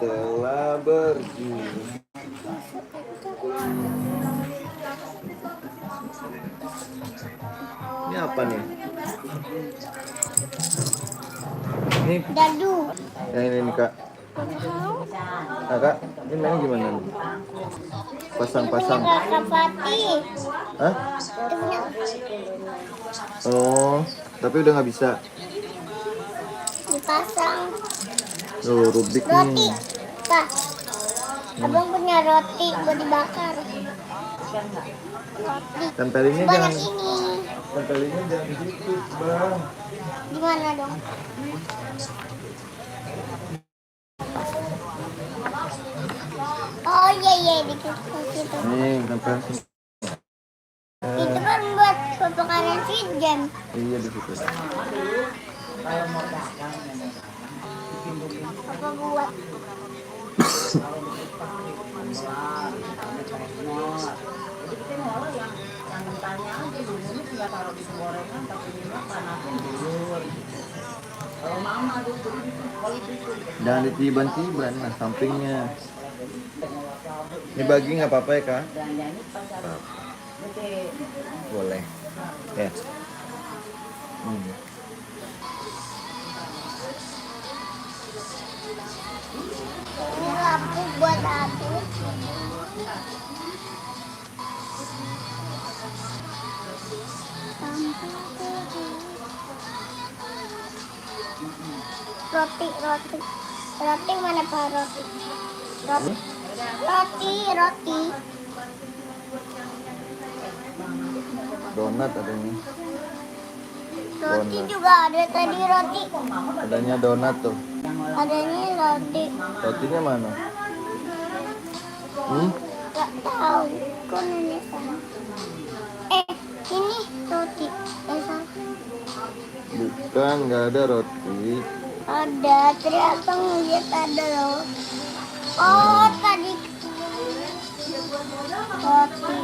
telah berjudi. Ini apa nih? Ini Dadu. yang ini nih, Kak. Nah, Kak, ini mainnya gimana nih? Pasang-pasang. Itu punya Kakak Fatih. Hah? Itu punya Oh, tapi udah nggak bisa. dipasang Oh, Rubik roti. nih. Kak, abang punya roti buat dibakar. Roti. Tempelinnya Banyak jangan, ini. tempelinnya jangan dikit, Bang. Gimana dong? Oh iya iya dikit gitu. Nih, tempel. Itu kan buat pembakaran sweet jam. Iya di situ. Apa buat? Jangan ditiban-tiban, nah sampingnya. Ini bagi nggak apa-apa ya, Kak? Boleh. Ya. Ini lampu buat aku. Roti, roti. Roti mana Pak roti? Roti. Roti. Donat adanya. Roti Donat. juga ada tadi roti. Adanya donat tuh. Adanya roti. Rotinya mana? Gak tahu. Kok nenek sana? Ini roti. Salah. Bukan, nggak ada roti. Ada. Ternyata ngeliat ada loh. Oh tadi roti.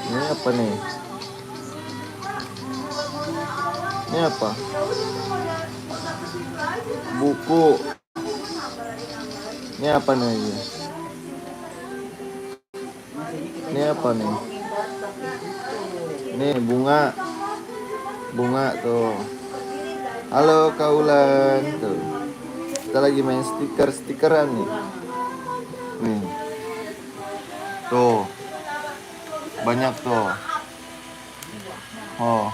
Ini apa nih? Ini apa? Buku. Ini apa nih? Ini apa nih? Ini bunga. Bunga tuh. Halo Kaulan tuh. Kita lagi main stikeran nih. Nih. Tuh. Banyak tuh. Oh.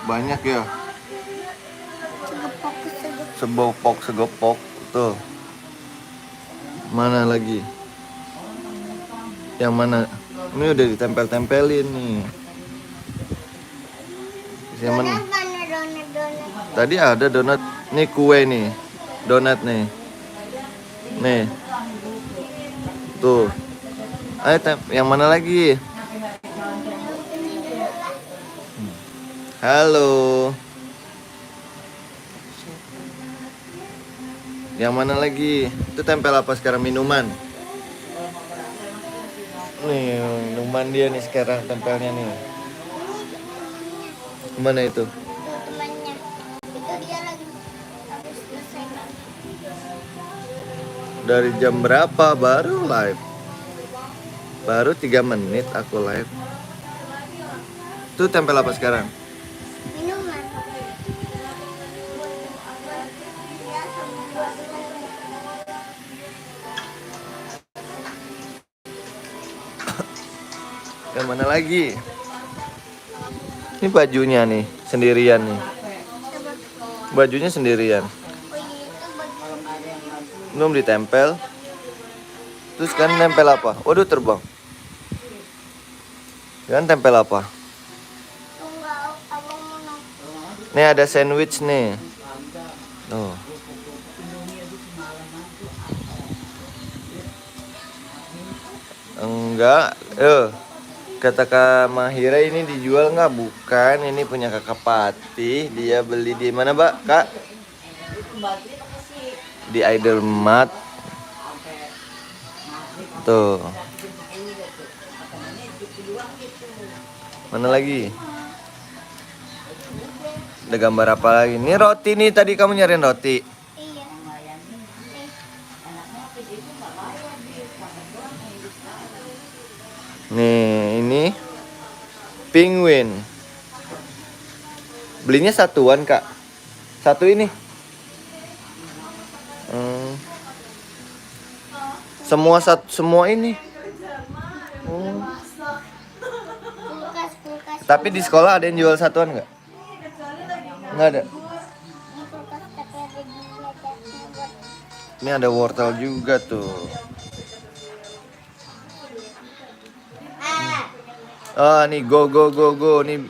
Banyak ya. Segepok tuh. Mana lagi? Yang mana? Ini udah ditempel-tempelin nih. Yang mana? Donat mana donat? Tadi ada donat. Nih kue nih. Donat nih. Nih. Tuh. Ayo yang mana lagi? Halo. Yang mana lagi? Itu tempel apa sekarang? Minuman. Nih, minuman dia nih sekarang tempelnya nih. Mana itu? Temannya. Itu dia lagi habis selesai. Dari jam berapa baru live? Baru 3 menit aku live. Itu tempel apa sekarang? Minuman. Yang mana lagi? Ini bajunya nih, sendirian nih. Bajunya sendirian. Belum ditempel. Terus kan nempel apa? Waduh terbang. Kan tempel apa? Nih ada sandwich nih. Tuh. Enggak. Kata Kak Mahira ini dijual nggak? Bukan, ini punya Kakak Patih. Dia beli di mana, Mbak? Kak? Di Idlemat. Tuh. Mana lagi? Ada gambar apa lagi? Ini roti nih, tadi kamu nyariin roti. Iya. Penguin. Belinya satuan, Kak. Satu ini. Semua ini. Kulkas. Tapi di sekolah ada yang jual satuan nggak? Nggak ada. Di kulkas tapi ada gini catnya buat. Ini ada wortel juga tuh. Oh, nih go. Nih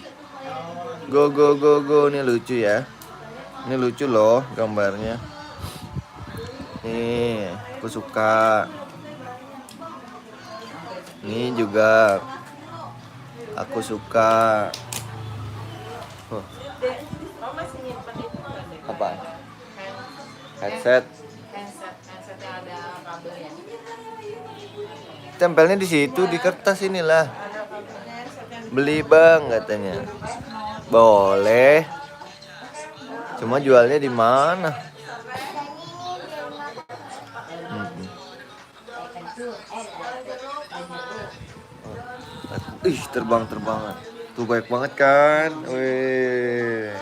go. Ini lucu ya. Ini lucu loh gambarnya. Nih, aku suka. Ini juga aku suka. Oh. Apa? Headset Headsetnya ada kabelnya. tempelnya di situ di kertas inilah. Beli bang katanya. Boleh. Cuma jualnya di mana? Terbang-terbangan. Tuh baik banget kan? Wih.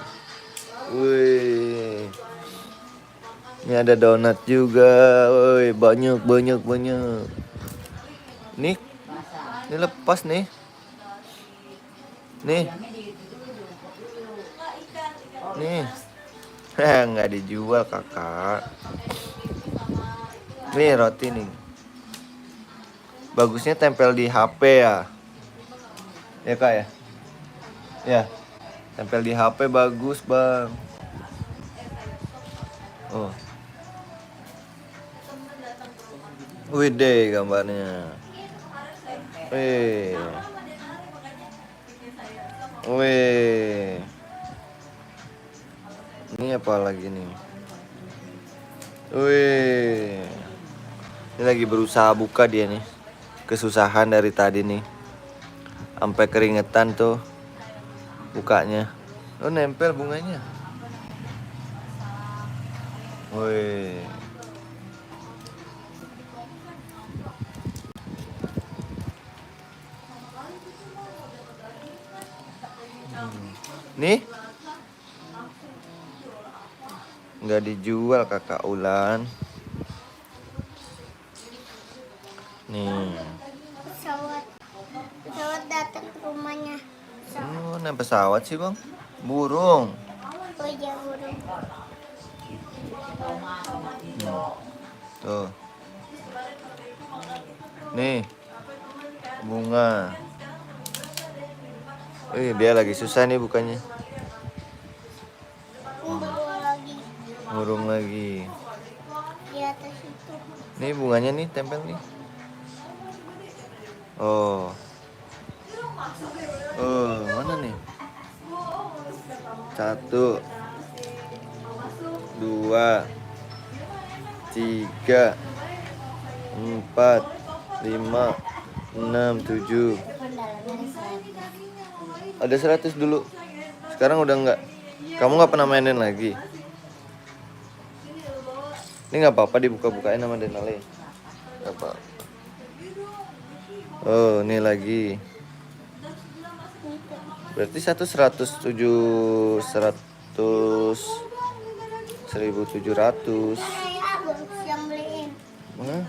Ini ada donat juga. Woi, banyak. Nih. Ini lepas nih. Nih. Nggak dijual, Kakak. Nih roti nih. Bagusnya tempel di HP ya. Ya, Kak ya? Ya. Tempel di HP bagus, Bang. Oh. Wih deh gambarnya. Wih. Ini apa lagi nih? Wih. Ini lagi berusaha buka dia nih. Kesusahan dari tadi nih. Sampai keringetan tuh bukanya. Oh, nempel bunganya. Wih. Nih. Nggak dijual, Kakak Ulan. Nih. Pesawat datang ke rumahnya. Naik pesawat sih, Bang. Burung. Oh iya, burung. Tuh. Nih. Bunga. Dia lagi susah nih bukanya. Burung lagi. Di atas itu. Nih bunganya nih tempel nih. Oh. Mana nih? 1 2 3 4 5 6 7. Ada 100 dulu. Sekarang udah enggak. Kamu nggak pernah mainin lagi. Ini nggak apa-apa dibuka-bukain sama Denale. Nggak apa. Oh, ini lagi. Berarti 107 1.700.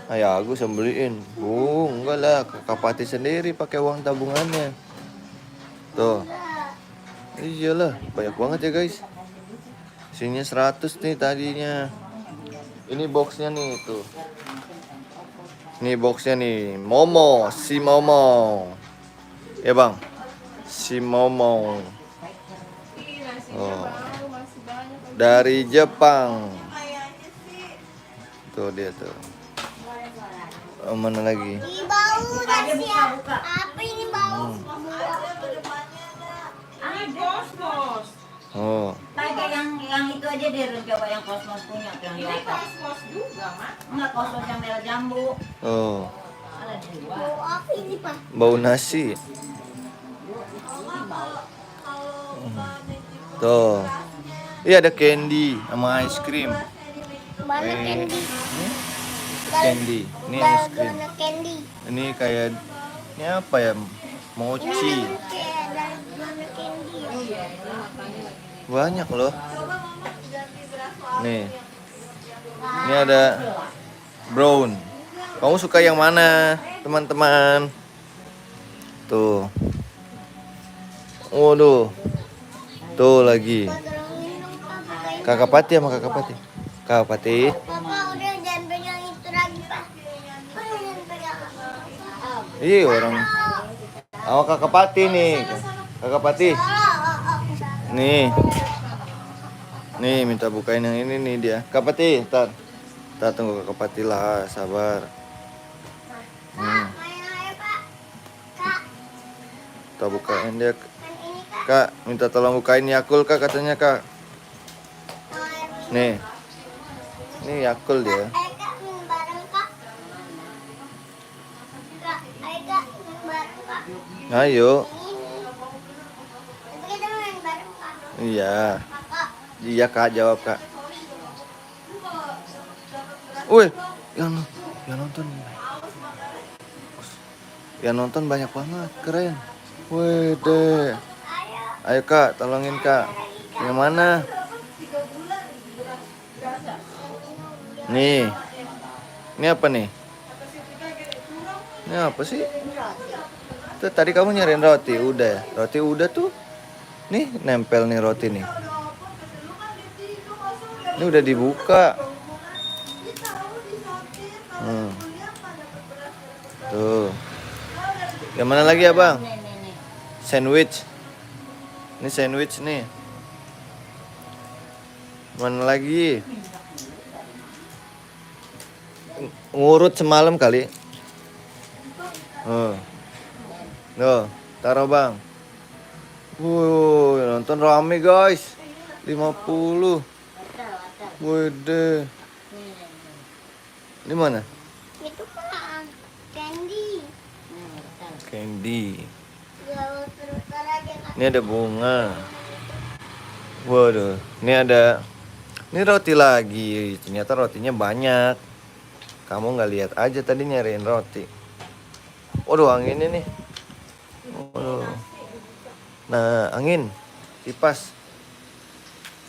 Ayah aku yang beliin. Enggak lah, Kakak Pati sendiri pakai uang tabungannya. Tuh. Iyalah, banyak banget ya, guys. Isinya 100 nih tadinya. Ini boxnya nih tuh. Ini boxnya nih, si Momo. Ya, Bang. Si Momo. Oh. Dari Jepang. Tuh dia tuh. Oh, mana lagi? Ini bau udah siap. Apa ini bau? Kosmos. Oh. Kayak yang itu aja deh, coba yang Kosmos punya yang di Ini atas. kosmos juga, Mak. Enggak, Kosmos yang merah jambu. Oh. Ada dua. Bau apa ini, Pak? Bau nasi. Tuh. Iya ada candy sama ice cream. Mana candy? Candy. Ini ice cream. Dalgona candy. Ini kayak ini apa ya? Ini Mochi. kayak Banyak loh. Nih. Ini ada brown. Kamu suka yang mana, teman-teman? Tuh. Waduh. Tuh lagi. Papa tolongin dong Pak, bukain. Kakak Pati sama Kakak Pati. Kakak Pati. Papa udah jangan pegang itu lagi Pak. Pak jangan pegang apa. Iya orang. Sama Kakak Pati nih. Kakak Pati. Nih. Nih minta bukain yang ini nih dia. Kakak Pati, tar. Tar tunggu Kakak Pati lah, sabar. Kak, main aja Pak. Kak, Kita bukain dia. kan ini Kak. Kak, minta tolong bukain Yakult Kak katanya Kak. Mau air minum. Nih. Ini Yakult dia. Ayo Kak, minum bareng Kak. Kak, ayo Kak, minum bareng Kak. Ayo. Ini. Tapi kita main bareng Kak. Iya. Kakak. Iya Kak, jawab Kak. Wih, yang nonton. Yang nonton banyak banget, keren. Wih deh. Ayo Kak, tolongin Kak. Yang mana? Nih. Ini apa nih? Ini apa sih? Tuh tadi kamu nyariin roti, udah ya? Roti udah tuh. Nih, nempel nih roti nih. Ini udah dibuka. Tuh. Yang mana lagi ya Bang? Nih. Sandwich. Ini sandwich nih. Mana lagi? Ngurut semalam kali. Tuh, taruh Bang. Nonton rame guys. 50. Wede. Ini mana? Itu Kak, candy. Candy. Gak terus aja Kak. Ini ada bunga. Waduh, ini ada. Ini roti lagi. Ternyata rotinya banyak. Kamu nggak lihat aja tadi nyariin roti. Waduh, anginnya nih. Waduh. Nah, angin. Kipas.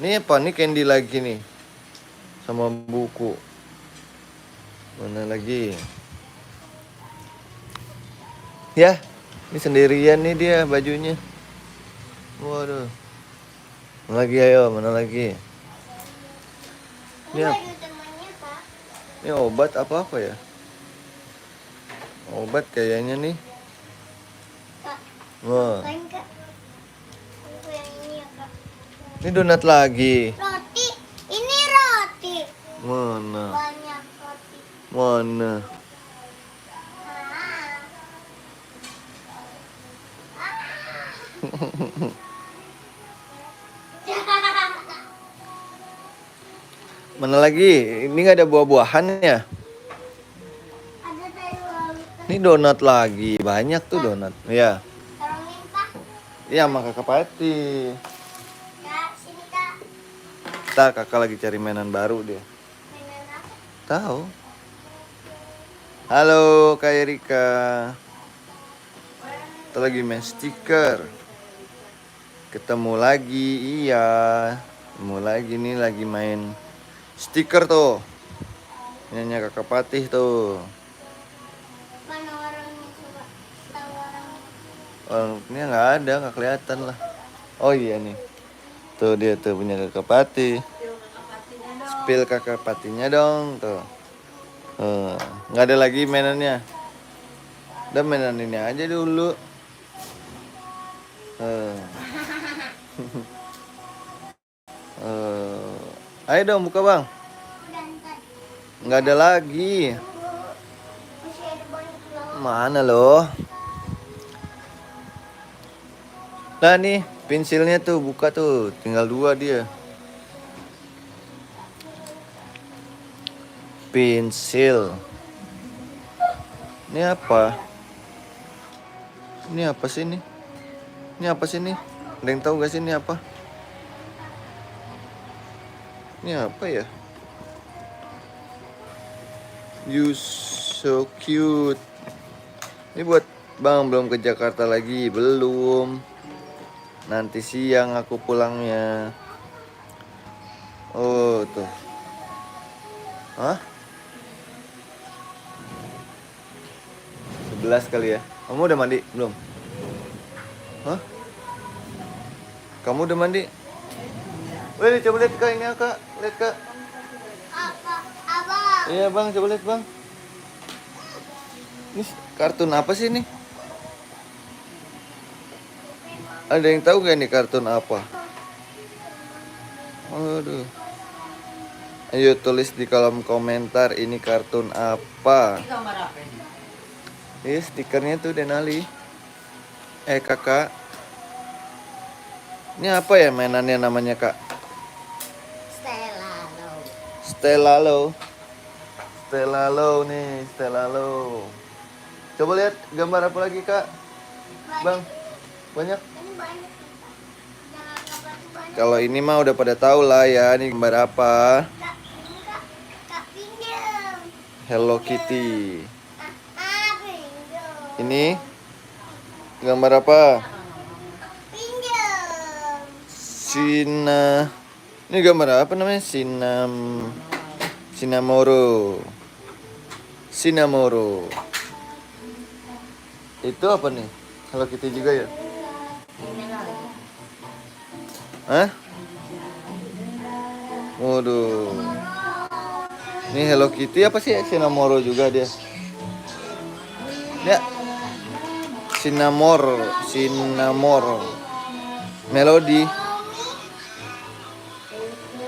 Ini apa? Ini candy lagi nih. Sama buku. Mana lagi? Ya, ini sendirian nih dia bajunya. Waduh. Mana lagi ayo, mana lagi? Ini Ini apa? baju temannya Kak. Ini obat apa ya? Obat kayaknya nih. Kak, Wah, bukain Kak. Aku yang ini ya Kak. ini donat lagi. Roti, ini roti. Mana? Banyak roti. Mana? Mana lagi? Ini nggak ada buah-buahan ya? Ada sayur. Ini donat lagi. Banyak tuh donat. Iya. Tolongin Pak. Iya, sama Kakak Pati. Kak, sini Kak. Ntar kakak lagi cari mainan baru dia. Mainan apa? Tahu. Halo Kak Erika. Kita lagi main stiker. Ketemu lagi, iya. Ketemu lagi nih lagi main stiker tuh. Nyanyi Kakak Patih tuh. Mana orangnya coba? Tahu orangnya. Orangnya nggak ada, nggak kelihatan lah. Oh iya nih. Tuh dia tuh punya Kakak Patih. Spill Kakak Patinya dong tuh. Nggak ada lagi mainannya. Udah mainan ini aja dulu. Ayo dong buka Bang. Udah ntar. Nggak ada lagi. Masih ada banyak loh. Mana loh? Nah nih pensilnya tuh buka tuh. Tinggal 2 dia. Pensil. Ini apa? Ini apa sih ini? Ini apa sih ini? Ada yang tahu gak sih ini apa? Ini apa ya? You so cute. Ini buat Bang belum ke Jakarta lagi, belum. Nanti siang aku pulangnya. Oh, tuh. Hah? 11 kali ya. Kamu udah mandi belum? Hah? Kamu udah mandi? Wih, coba lihat Kak ini Kak. Lihat Kak. Apa? Abang. Iya Bang, coba lihat Bang. Ini kartun apa sih ini? Ada yang tahu gak nih kartun apa? Aduh. Ayo tulis di kolom komentar ini kartun apa. Ini gambar apa ini? Ini stikernya tuh Denali. Kakak. Ini apa ya mainannya namanya Kak? Stella Low. Stella Low. Stella Low nih, Stella Low. Coba lihat gambar apa lagi Kak? Bang, banyak. Ini banyak. Jangan kabar banyak. Kalau ini mah udah pada tahu lah ya, ini gambar apa? Kak, ini kak pinjam. Hello Kitty. Pinjam. Ini gambar apa? Pinjam. Sina. Ini gambar apa namanya? Sinamoro. Sinamoro. Itu apa nih? Hello Kitty juga ya? Ini lagi. Hah? Waduh. Ini Hello Kitty apa sih? Sinamoro juga dia. Ya. Sinamor. Melody.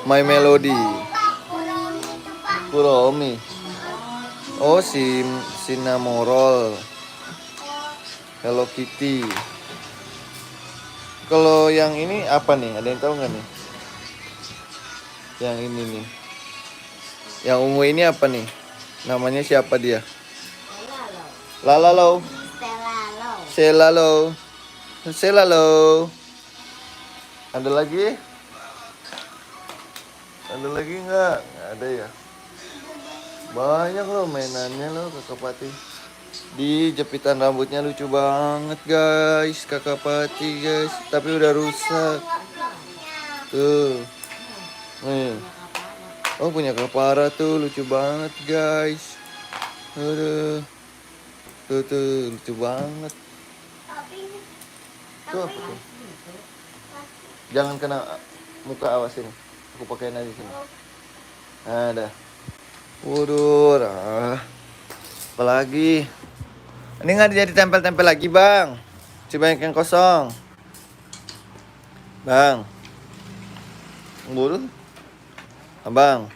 My Melody. Pak, kurang itu pak. Kuromi. Oh, Sinamorol. Hello Kitty. Kalau yang ini apa nih? Ada yang tahu nggak nih? Yang ini nih. Yang ungu ini apa nih? Namanya siapa dia? Lalalo. Stella Low. Selalo. Selalo. Ada lagi? Ada lagi nggak? Nggak ada ya. Banyak loh mainannya loh Kakak Pati. Di jepitan rambutnya lucu banget guys, Kakak Pati guys. Tapi udah rusak. Tuh. Nih. Oh punya Kapara tuh lucu banget guys. Aduh. Tuh lucu banget. Tapi Tuh apa tuh? Jangan kena muka, awas ini. Aku pakein aja sini. Ada. Waduh, apalagi? Ini nggak jadi tempel-tempel lagi bang. Si banyak yang kosong. Bang. Waduh. Abang.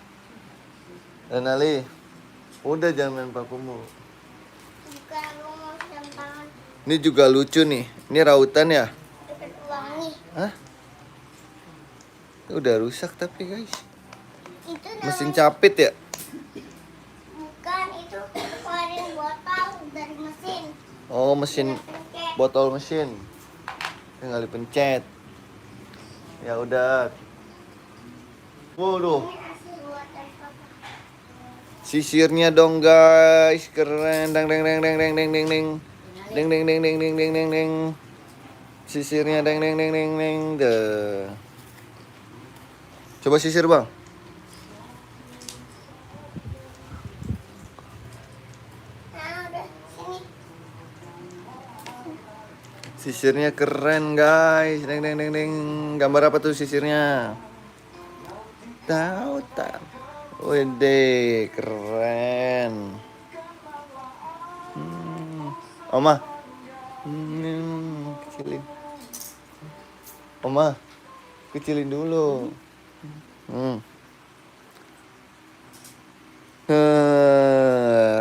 Dan Ali. Udah jangan main paku mulu. bukan aku mau sempangan Ini juga lucu nih. Ini rautan ya? deket uang nih. Hah? Udah rusak tapi guys. Itu Mesin namanya capit ya? bukan itu keluarin botol dari mesin. Oh mesin Pencet. botol mesin. Tinggal dipencet. Ya udah. Waduh. Ini hasil buatan papa. Sisirnya dong guys, keren. Dang dang dang dang dang dang dang dang. Deng deng deng deng deng deng deng deng. Sisirnya deng deng deng deng deng deh. Coba sisir bang. Nah udah sini. Sisirnya keren guys. Deng deng deng deng. Gambar apa tuh sisirnya? Tahu tak? Wede, keren. Oma. Kecilin. Oma, kecilin dulu.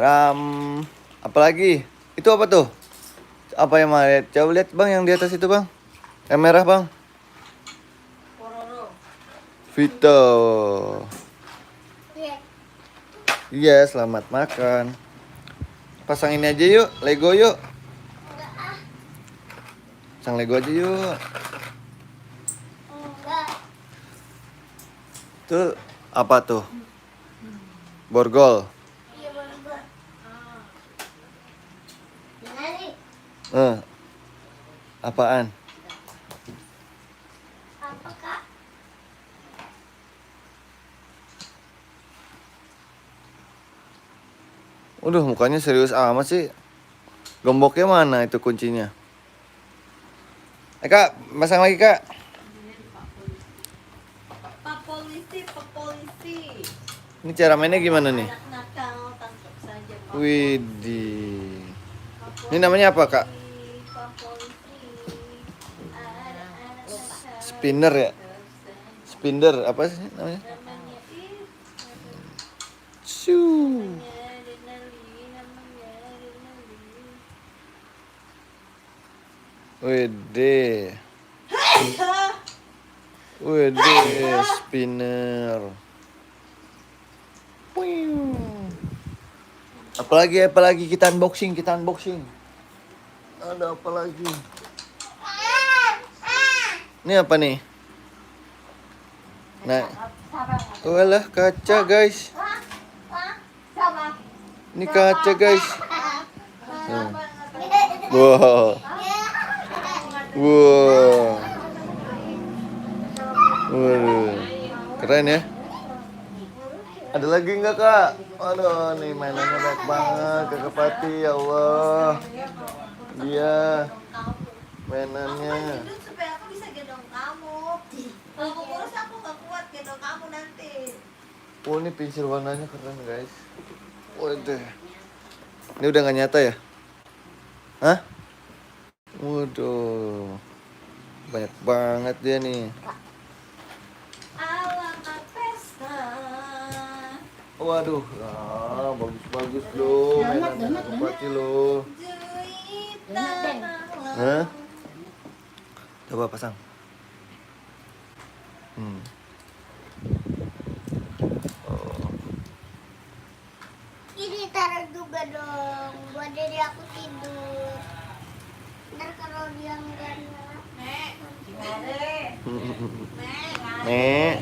Ram. Apalagi? Itu apa tuh? Apa yang mana? Coba lihat bang yang di atas itu bang. Yang merah bang. Pororo. Vito. Lihat. Iya, selamat makan. Pasang ini aja yuk, Lego yuk. Enggak ah. Pasang Lego aja yuk. Enggak. Tuh, apa tuh? Borgol. Iya bener. Nari. Apaan? Apa kak? Udah mukanya serius amat sih. Gemboknya mana itu kuncinya? Kak, pasang lagi kak. Pak polisi, Pak polisi. Ini cara mainnya gimana nih? Anak nakal tangkap saja Pak. Widih. Ini namanya apa kak? Pak polisi. Anak-anak nakal. Spinner ya? Spinner apa sih namanya? Namanya Shoo. namanya Denali. Widih. Widih, spinner. Wiu. Apalagi kita unboxing. Ada apa lagi? Ini apa nih? Nah, walah kaca guys. Ini kaca guys. Hmm. Wow. Wow. Waduh. Keren ya. Ada lagi nggak kak? Aduh, nih mainannya banyak banget Kakak Pati, ya Allah. Dia mainannya. Gendut supaya aku bisa gendong kamu. Kalau aku kurus aku gak kuat gendong kamu nanti. Oh, ini pensil warnanya keren guys. Waduh. Ini udah nggak nyata ya? Hah? Waduh. Banyak banget dia nih. Alamat pesta. Waduh, bagus-bagus loh mainannya Kakak Pati loh. Juwita Hah? Coba pasang. Oh. Ini taruh juga dong, buat diri aku tidur. Ntar kalau dia enggak Nih,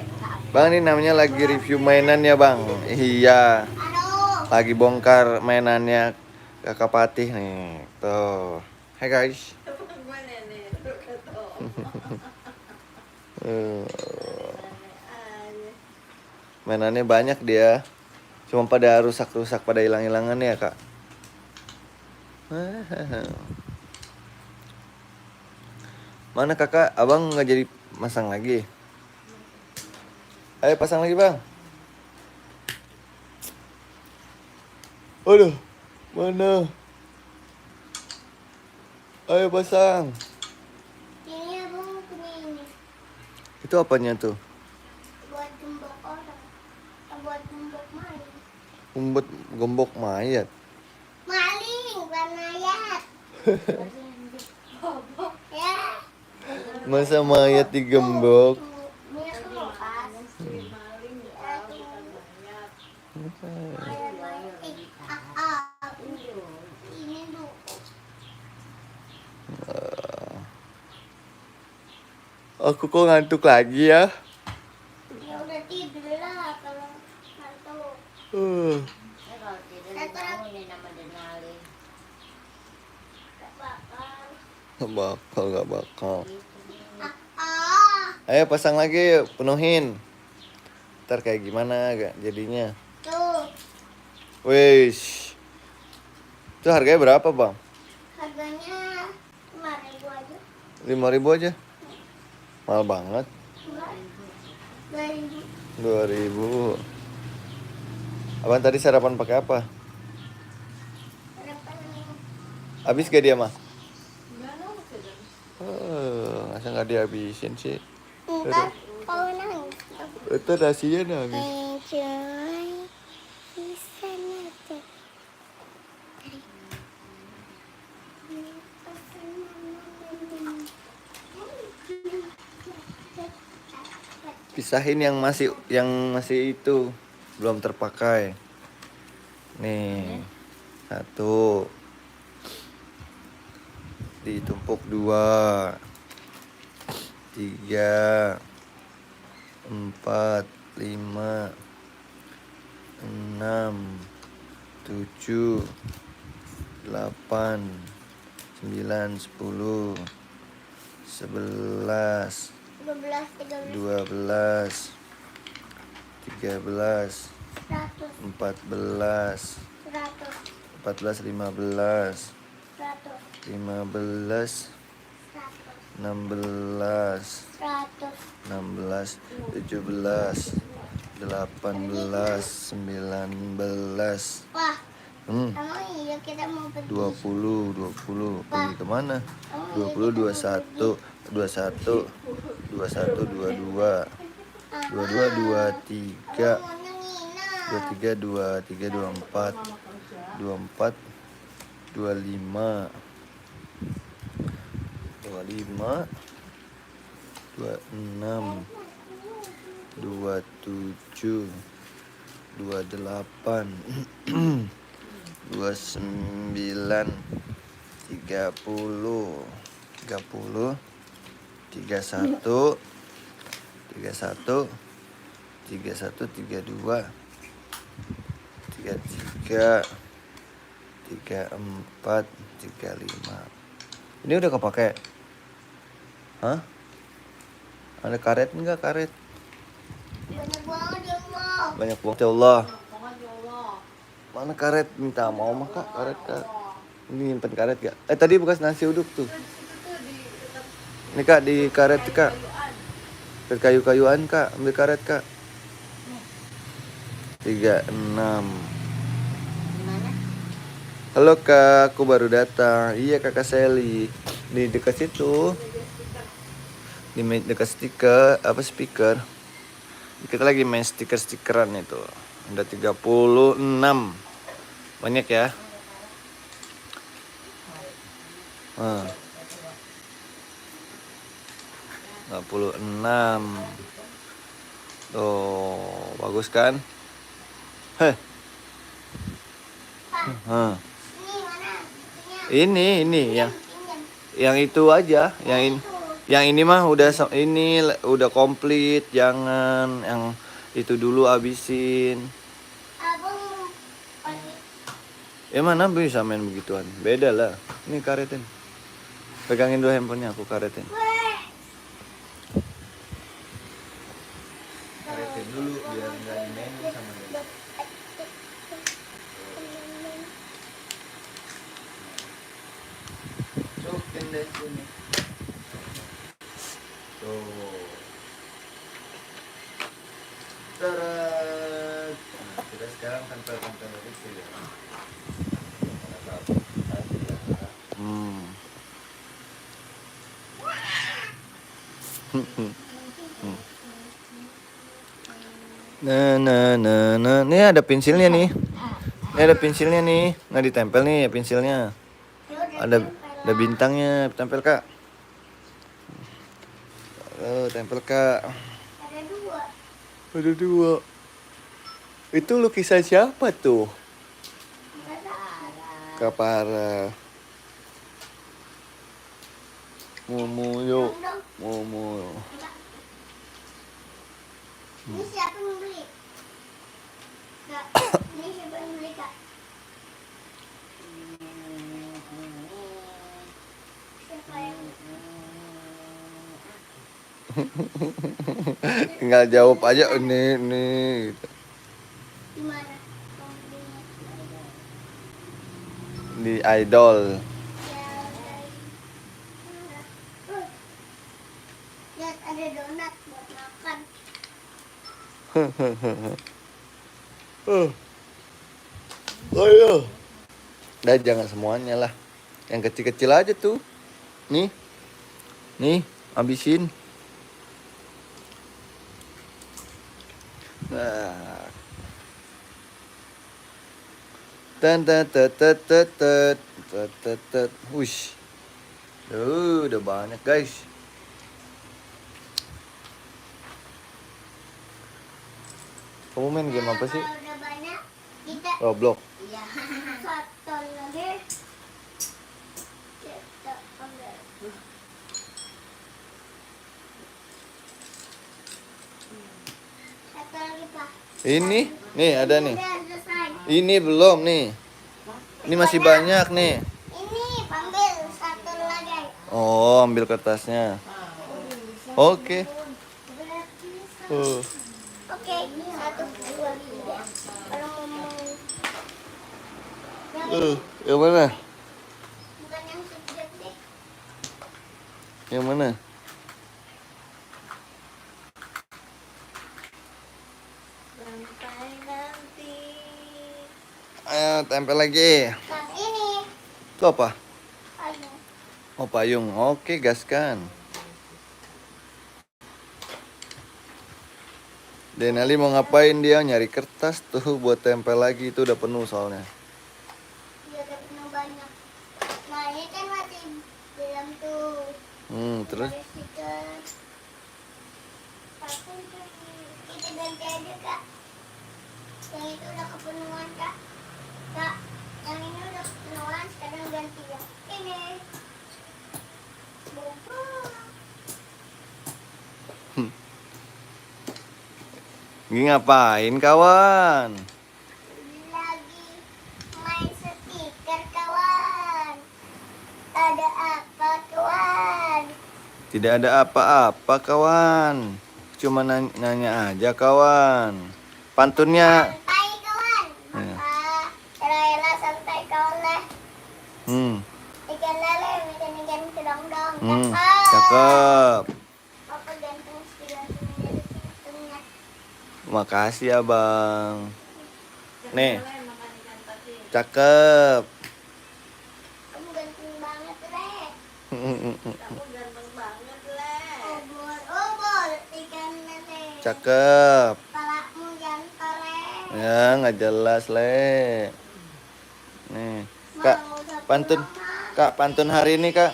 Bang, ini namanya lagi review mainan ya Bang. Iya, aduh, lagi bongkar mainannya Kakak Patih nih. Tuh, hai guys. Mainannya banyak dia. Cuma pada rusak-rusak, pada hilang-hilangan ya kak. Mana kakak? Abang nggak jadi masang lagi? Ayo pasang lagi bang. Aduh, mana? Ayo pasang. ini abang punya ini Itu apanya tuh? buat gembok orang, buat gembok maling. Umbet gembok mayat. Maling, bukan mayat. Ya. Masa mayat digembok? Ini aku lepas. Ini dulu. Aku kok ngantuk lagi ya? Ya udah tidur lah kalau ngantuk. Kalau tidur bangun nih nama Denali. Gak bakal. Gak bakal. Ah, Ayo pasang lagi, penuhin. Ntar kayak gimana gak jadinya? tuh. Wish. Itu harganya berapa bang? Harganya 5.000 aja. 5.000 aja? Mahal banget. 2.000. 2.000. Abang tadi sarapan pakai apa? Berapa nih? Habis gak dia mah? Masa nggak dihabisin sih? Ntar kalau nangis. Itu nasinya nangis. Enjoy. Bisa nanti. Pisahin yang masih itu belum terpakai. Nih, satu. Ditumpuk 2, 3, 4, 5, 6, 7, 8, 9, 10, 11, 12, 13, 12, 13, 100, 14, 100. 14, 15, 100, 15, 100, 16, 100. 16, 17, 18, 19. Wah, Hmm, emang iya kita mau pergi. 20. Pergi kemana? 20, 21, 21, 21, 22, 22, 23, 23, 23, 24, 24, 25, 25, 26, 27, 28, 29, 30, 30, 31, 31, 31, 32, 33, 34, 35. Ini udah kepake? Hah? Ada karet enggak karet? Banyak banget ya, Mau. Banyak banget ya Allah. Mana karet? Minta mau mah kak karet kak. Ini nyimpen karet gak? Tadi bekas nasi uduk tuh. Ini kak di karet kak. Ke kayu-kayuan kak. Ambil karet kak. 36. Halo kak, aku baru datang. Iya kakak Sally. Di dekat situ. Di dekat stiker, apa speaker. Kita lagi main stiker-stikeran itu. Ada 36. Banyak ya. Nah. 36. Tuh, bagus kan? Heh. Hah. Ini mana? Ini Pinjam. yang itu aja, yang ini mah ini udah komplit, jangan yang itu dulu abisin. Abang pakai. Mana bisa main begituan? Beda lah. Ini karetin. Pegangin dulu handphonenya, aku karetin. Weh. Karetin dulu biar nggak dimainin sama dia. Masukin deh sini. Tuh. Tarat. Nah, kita sekarang tempel-tempel itu ya. Hmm. Nah. Ini ada pensilnya nih. Ini ada pensilnya nih. Nah ditempel nih pensilnya. Ada bintangnya, tempel kak. Tempel kak. Ada dua. Ada dua. Itu lukisan siapa tuh? Kapara. Mumu yuk. Mumu. Ini siapa yang beli? Kak, ini siapa yang beli, Kak? Siapa yang Tinggal jawab aja nih gitu. di mana? Di idol. Lihat ada donat buat makan. Ayo. Dah jangan semuanya lah. Yang kecil-kecil aja tuh. Nih. Habisin. Nah. Wush. Udah banyak guys. Kamu main game apa sih? Kalau udah banyak, kita Roblox. iya. Satu lagi. Kita ambil. Satu lagi, Pak. Ini, nih ada nih. Udah selesai. Ini belum nih. Ini masih banyak nih. Ini ambil satu lagi. Oh, ambil kertasnya. Oke. Oke, 1, 2, 3. Kalau mau yang Yang mana? Bukan yang subjek deh. Yang mana? Sampai nanti. Ayo tempel lagi. Yang ini. Itu apa? Ayo. Oh payung. Oke gaskan. Denali mau ngapain dia? Nyari kertas tuh buat tempel lagi. Itu udah penuh soalnya. Dia udah penuh banyak. Nah ini kan masih dalam tuh. Terus? Ada stiker. Tapi kita ganti aja kak. Yang itu udah kepenuhan kak. Kak, yang ini udah kepenuhan. Sekarang ganti yang ini. Bobo. Ini ngapain kawan? Lagi main stiker kawan. Ada apa kawan? Tidak ada apa-apa kawan. Cuma nanya aja kawan. Pantunnya. Santai kawan. Iya. Rela santai kawan lah. Hmm. Ikan lele, ikan kedong-dong. Cakep. Apa gantung gantung dari situnya. Makasih abang. Nih. Makan ikan patin. Cakep. Kamu ganteng banget, Le. Kamu ganteng banget, Le. Obor, ikan lele. Cakep. Kepalamu jantar, Le. Ya nggak jelas le. Nih kak Mau satu pantun. mama. Kak pantun hari ini kak.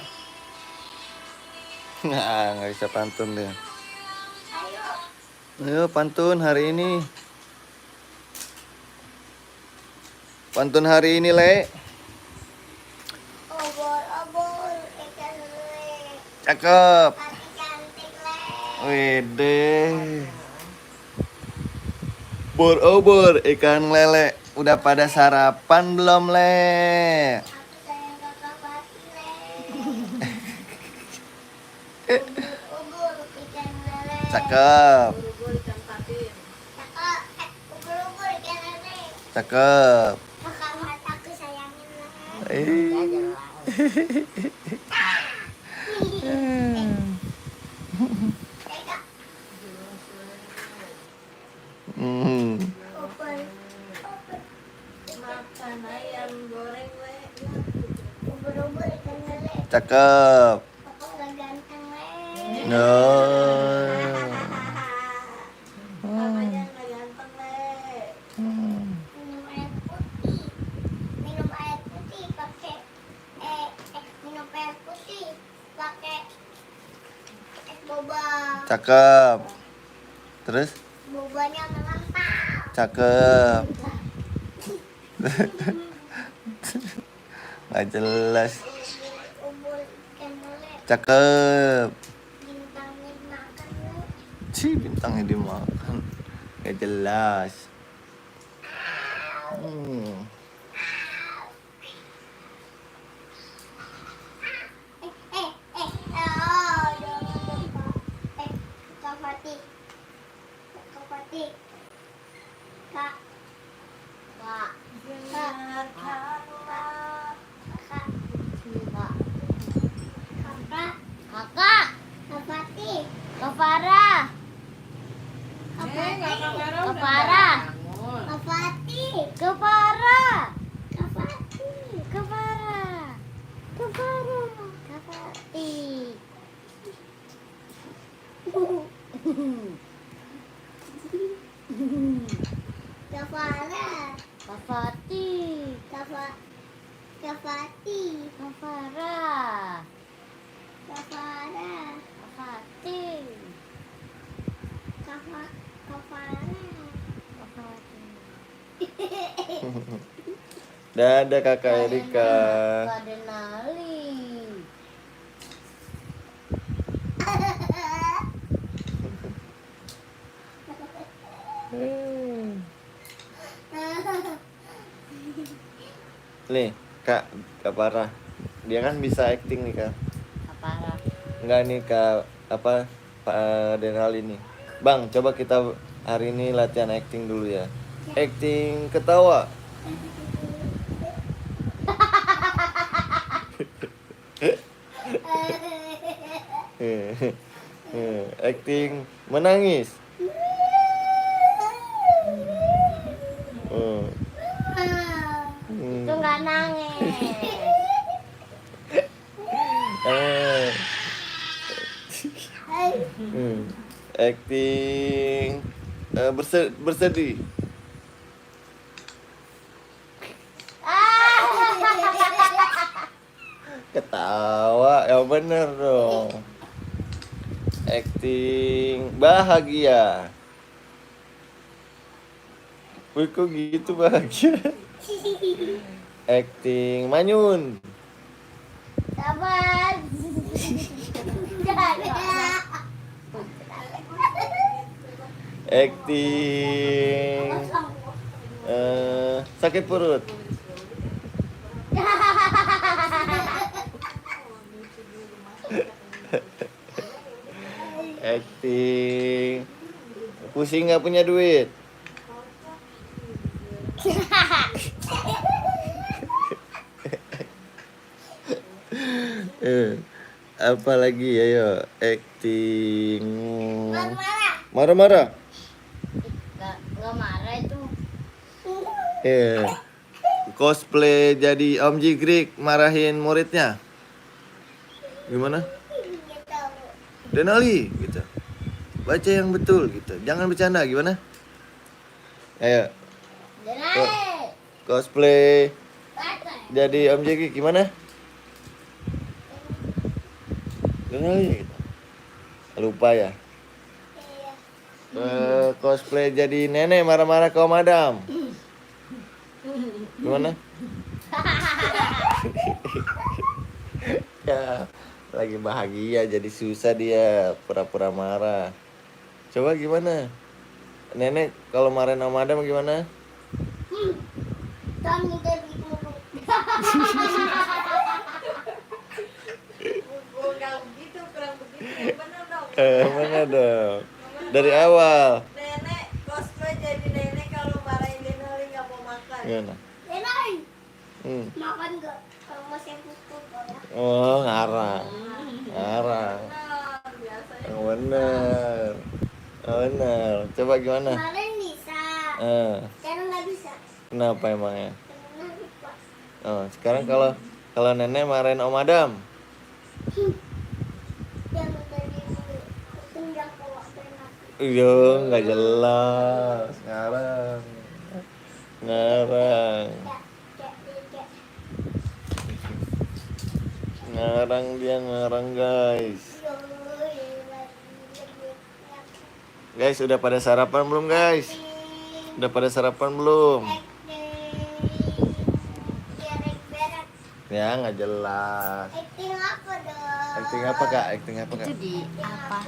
Nggak bisa pantun deh. Ayo. Ayo pantun hari ini. Pantun hari ini le. Obor, ikan lele. Cakep. Tapi cantik, Le. Wede. Bor-obor ikan lele. Udah pada sarapan belum le? Aku sayang kakak Pati, Le. Ubur, ikan lele. Cakep. Buru-buru ikan patin. Kakak, ubur ikan lele. Cakep. Kakak mataku sayangin, Le. Eh. Kakak, Hmm. ubur. Makan ayam goreng, Le. Ubur ikan lele. Cakep. Kakak nggak ganteng, Le. No. Papanya nggak ganteng, Le. Minum air putih. Minum air putih pakai minum air putih pakai es boba. Cakep. Terus? Bobanya mengental. Cakep. Nggak jelas. Ubur ikan lele. Cakep. Bintangnya dimakan, Le. Cih, bintangnya dimakan. Nggak jelas. Hmm. Oh, jangan lupa. Kak Fatih. Kak Fatih. Kak. Kak. Dengarkanlah. Kakak. Kakak. Kakak. Kak Fatih. Kak Farah. Kak Fatih. Kak Farah. Kak Fatih. Kak Farah. Kak Fatih. Kak Farah. Kak Farah. Kak Fatih. Kak Farah. Kak Fatih. Kak Fatih. Kak Farah. Kak Farah. Kak Fatih. Kak Farah. Kak Fatih. Dadah kakak Erika. Kak Denali. Nih kak Parah. Dia kan bisa acting nih kak. Kak Farah. Enggak nih kak apa Pak Denal ini. Bang coba kita hari ini latihan acting dulu ya. Acting ketawa. acting menangis. Hmm. Itu nggak nangis. Eh. Acting bersedih. Ketawa, yang bener dong. Acting bahagia. Wih, kok gitu bahagia? Acting manyun. Sabar. Acting sakit perut. Acting pusing nggak punya duit. Apa lagi, ayo acting marah-marah. Nggak marah itu. Cosplay jadi Om Jigrik marahin muridnya. Gimana? Nggak tahu. Denali gitu. Baca yang betul gitu. Jangan bercanda, gimana? Ayo Denai. cosplay Baca. jadi Om Jigrik gimana? Denali gitu. Lupa ya. Iya. Cosplay jadi nenek marah-marah ke Om Adam. Gimana? Ya, lagi bahagia jadi susah dia pura-pura marah. Coba gimana? Nenek kalau marahin Om Adam gimana? Kami dari burung. Kurang begitu, kurang begitu. Yang bener dong. Mana dong? Dari awal. Nenek cosplay jadi nenek kalau marahin Denali nggak mau makan. Gimana? Denai. Hmm. Makan nggak? Kalau masih pukul ya. Oh, ngarang. Ngarang. Nah, biasanya. Yang bener. Bener. Coba gimana? Kemarin bisa. Sekarang nggak bisa. Kenapa emangnya? Karena lupa. Oh, sekarang kalau nenek marahin Om Adam. Jangan dari dulu. Tendang kalau benar. Iya, nggak jelas. Ngarang. Ngarang. Cek. Ngarang dia ngarang, guys. Guys, udah pada sarapan belum, guys? Udah pada sarapan belum? Ya, nggak jelas. Acting apa dong? Acting apa, Kak? Acting apa, Kak? Itu di apa?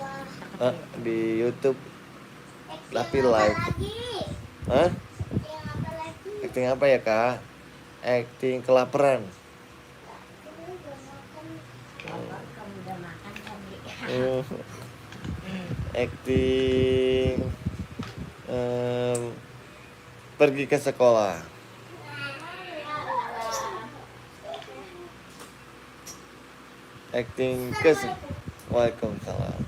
Di YouTube. Acting Tapi apa live. lagi? Hah? Acting apa lagi? Acting apa ya, Kak? Acting kelaparan. Kamu udah makan? Kamu udah makan tadi? Acting pergi ke sekolah. Acting ke Waalaikumsalam.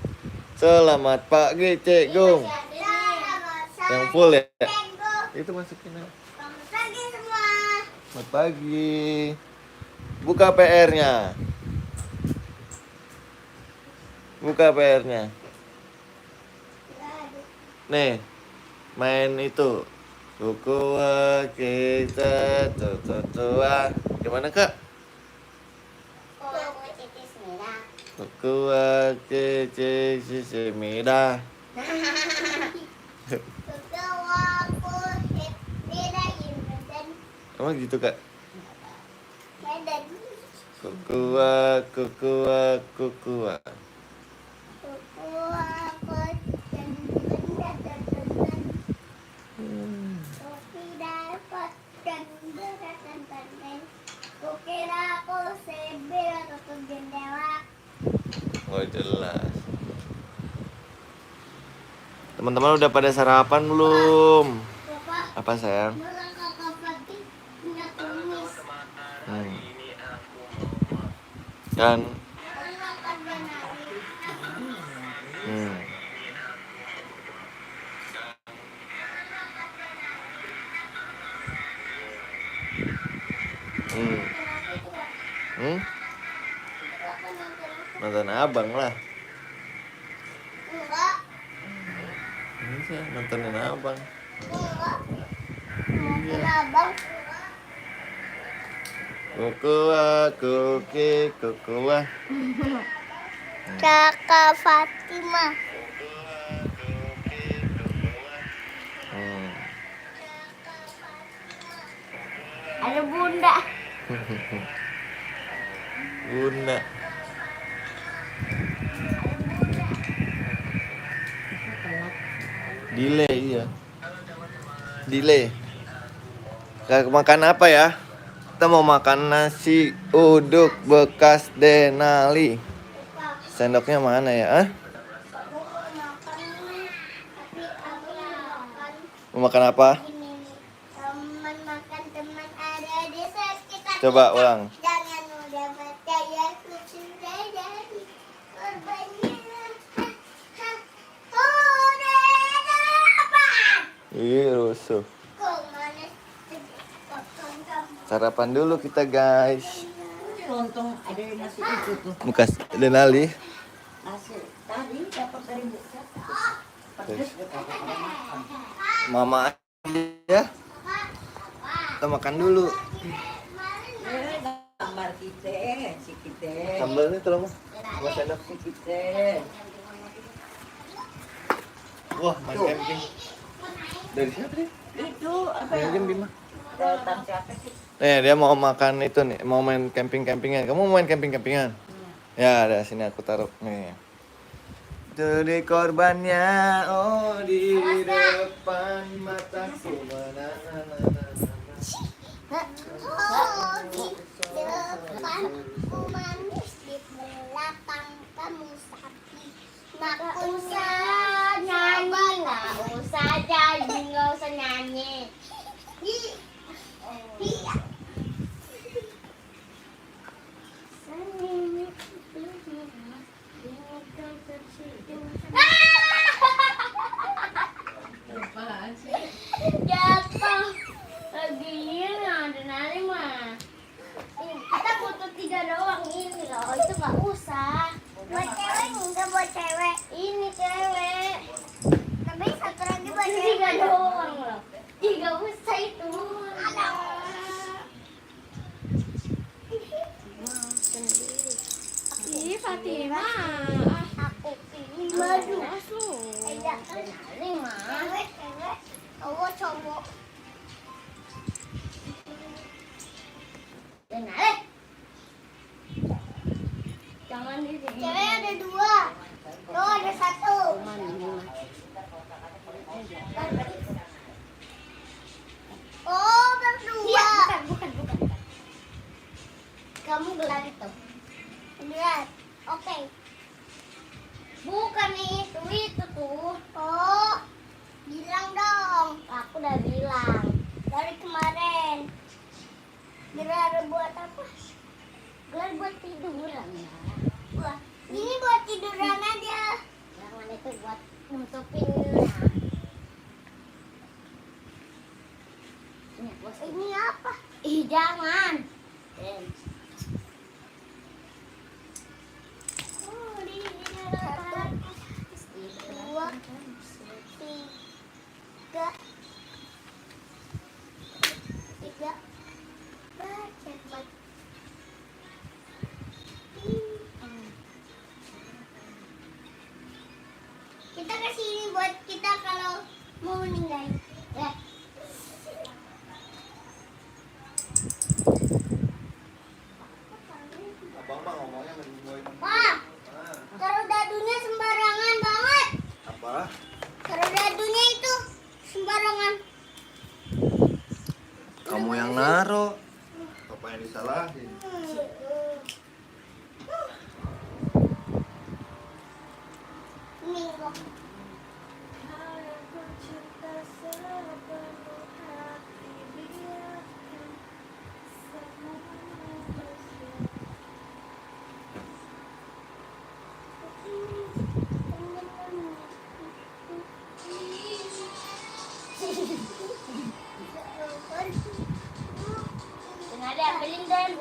Selamat pagi, Cek Gung. Yang full ya? Itu masukin aja. Selamat pagi semua. Selamat pagi. Buka PR-nya. Buka PR-nya. Nih, main itu. Kukua kita tua. Gimana, Kak? Kukua kita semida. Emang gitu, Kak? Kukua. Kukira aku sebel tutup jendela. Oh, jelas. Teman-teman udah pada sarapan belum? Bapak, Apa, sayang? orang kakak Fatih punya kumis. Dan Orang kakak Benari. Nonton abang lah. Enggak. Bisa nontonin abang. Enggak. Kenapa? Kukuah. Kakak Fatima. Hmm. Ada bunda. Bunda. Delay iya. Delay. Kayak makan apa ya? Kita mau makan nasi uduk bekas Denali. Sendoknya mana ya? Hah? Aku mau makan nih, tapi aku makan Mau makan apa? ini. Teman makan teman ada di sekitar. Coba ulang. Jangan mudah percaya ku sudah jadi korbannya. Udah dapat. Ih, rusuh. Kok mana? Potong kamu. Sarapan dulu kita, guys. Lontong ada nasi itu tuh. Bekas Denali. Nasi tadi dapat dari buka. Pedes kalau makan. Mama ya. Kita makan dulu. Gambar kita, si kita. Sambalnya tolong, Mas. Buat sendok. Si kita. Wah, main camping. Dari siapa dia? Itu apa ya? Mungkin Bima. Datang siapa sih? Dia mau makan itu nih, mau main camping-campingan. Kamu mau main camping-campingan? Ya, ada sini aku taruh nih. Jadi korbannya, oh di depan mataku mana. Oh, di depanku manis, di belakang kamu sapi. Nggak usah nyanyi, nggak usah jadi, nggak usah nyanyi. Iya. Apaan sih? Jatuh. Lagi ini ada nari mah. Kita butuh 3 doang ini loh. Itu nggak usah. Buat cewek enggak buat cewek. Ini cewek. Tapi satu lagi buat cewek. 3 doang loh. 3 usah itu. Ih, Fatima. Aku pilih madu. Masuk. Jangan nari mah. Cewek. Cowok. Dengar. Jangan di sini. Cewek ada 2. Tuh ada 1. Oh, berdua. Iya, bukan. Kamu gelar itu. Gelar. Oke. Bukan itu tuh. Oh. Bilang dong. Aku udah bilang. Dari kemarin. Gelar buat apa? Gelar buat tiduran ya. Wah, ini buat tiduran aja. Jangan itu buat nutupin. Ini apa? Jangan. Oh, di 2, 3. Cepat. Kita kasih ini buat kita kalau mau meninggal. Ya. Abang mah ngomongnya Pak, taruh dadunya sembarangan banget. apa? Taruh dadunya itu sembarangan. Kamu yang naro. Apa yang disalahin? Minggu. Den, ada ambilin Den.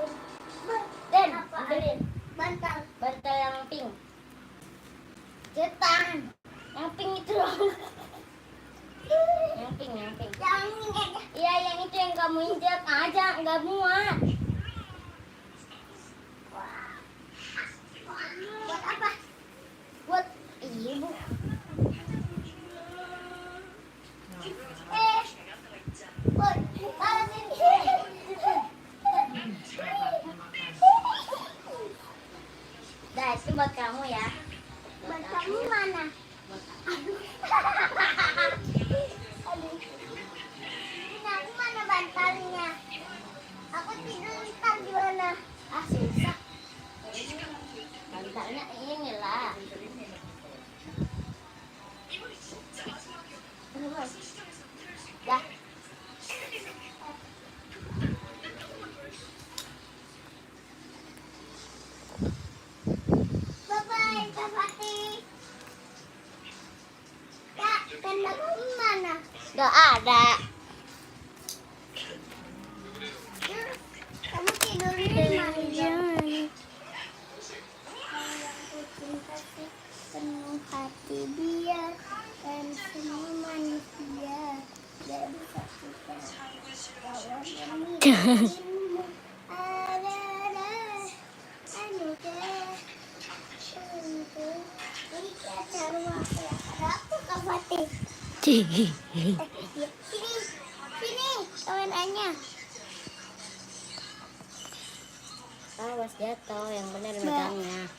Den, ambilin. Bantal. Bantal yang pink. Cetan. Yang pink itu loh. Yang pink. Iya, yang itu yang kamu injak aja, nggak muat. Buat apa? Buat ibu. Buat kalau sini. Dah, itu buat kamu ya. Buat kamu mana? Aduh. Ini aku mana bantalnya? Aku tidur ntar di mana? Ah, susah. Bantalnya inilah. Dah. Bye-bye, Kak Fatih. Kak, tenda kamu mana? Gak ada. Kamu tidur di mana? Aku cinta sih penuh hati biarkan semua manusia gak bisa kita kalau dirimu adalah anugerah untuk kita semua. Ada apa Kak Fatih? Sini kameranya. Awas jatuh, yang benar megangnya.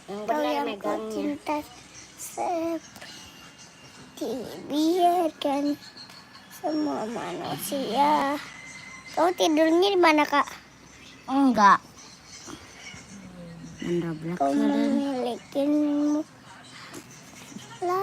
Yang benar megangnya. Cinta seperti biarkan semua manusia. Kau tidurnya di mana Kak? Enggak. Kau memilikimu. La,